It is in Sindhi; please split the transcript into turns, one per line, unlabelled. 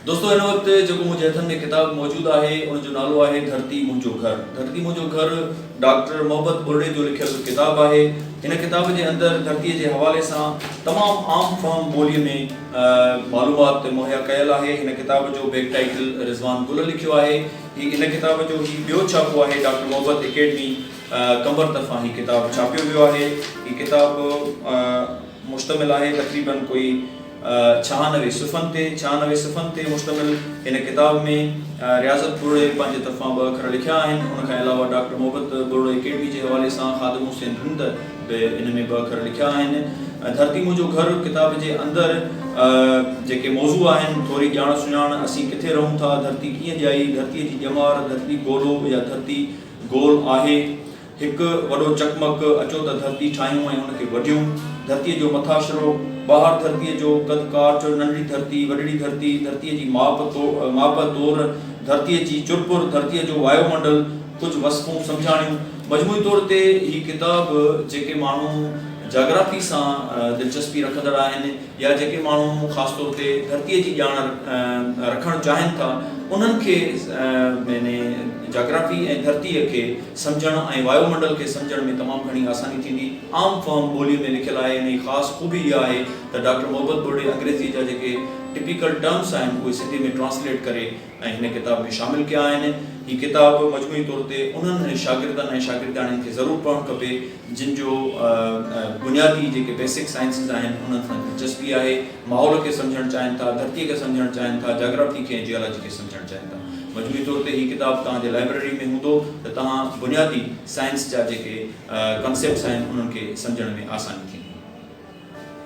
دوستو هن وقت جيڪو منهنجي هٿن ۾ ڪتاب موجود آهي ان جو نالو آهي ڌرتي منهنجو گهر. ڌرتي منهنجو گهر ڊاڪٽر محبت ٻرڙي جو لکيل ڪتاب آهي. هن ڪتاب جي اندر ڌرتيء جي حوالي سان تمام عام فهم ٻوليء ۾ معلومات مهيا ڪيل آهي. هن ڪتاب جو بيڪ ٽائيٽل رضوان گل لکيو آهي. هي ان ڪتاب جو هي ٻيو ڇاپو آهي. ڊاڪٽر محبت اڪيڊمي قمبر طرفان هي ڪتاب ڇاپيو ويو آهي. هي ڪتاب مشتمل آهي تقريبن ڪوئي 96 صفحن تي، 96 صفحن تي مشتمل هن ڪتاب ۾ رياضت ٻرڙي پنهنجي طرفان ٻه اکر لکيا آهن. ان کان علاوه ڊاڪٽر محبت ٻرڙو اڪيڊمي جي حوالي سان خادم حسين رند به ان ۾ ٻه اکر لکيا آهن. ڌرتي منهنجو گهر ڪتاب جي اندر جيڪي موضوع آهن، ٿوري ڄاڻ سڃاڻ، اسين ڪٿي رهون ٿا، ڌرتي ڪيئن ڄائي، ڌرتيء جي ڄمار، ڌرتي گولو يا ڌرتي گول آهي، هڪ وڏو چقمق، اچو ته ڌرتي ٺاهيون ۽ ان کي وڍيون. ڌرتيء جو مٿاڇرو، ٻاهر ڌرتيء جو قد ڪاٺ، ننڍڙي ڌرتي، وڏڙي ڌرتي، ڌرتيء جي ماپ ماپ تور، ڌرتيء جي چرپر، ڌرتيء جو وايو منڊل، ڪجهه وصفون، سمجهاڻيون. مجموعي طور تي هي ڪتاب جيڪي ماڻهو جاگرافي سان دلچسپي رکندڙ آهن يا جيڪي ماڻهو خاص طور تي ڌرتيء جي ڄاڻ رکڻ چاهين ٿا انهن کي يعني جاگرافي ۽ ڌرتيء کي سمجهڻ ۽ وايو منڊل کي سمجهڻ ۾ تمام گهڻي آساني ٿيندي. عام فهم ٻوليء ۾ لکيل آهي. ان جي خاص خوبي اها آهي ته ڊاڪٽر محبت ٻرڙي انگريزيء جا جيڪي ٽپيڪل ٽرمس آهن اهي سنڌيء ۾ ٽرانسليٽ ڪري ۽ هن ڪتاب ۾ شامل ڪيا آهن. هي ڪتاب مجموعي طور تي انهن شاگردن ۽ شاگردياڻين کي ضرور پڙهڻ کپي جن جو بنيادي جيڪي بيسڪ سائنسز آهن انهن سان دلچسپي آهي، ماحول کي سمجهڻ چاهين ٿا، ڌرتيء کي سمجهڻ چاهين ٿا، جاگرافي کي ۽ جيالاجي کي سمجهڻ چاهين ٿا. مجموعي طور تي هي ڪتاب توهان جي لائبريري ۾ هوندو ته توهان بنيادي سائنس جا جيڪي ڪانسيپٽس آهن انهن کي سمجهڻ ۾ آساني ٿيندي.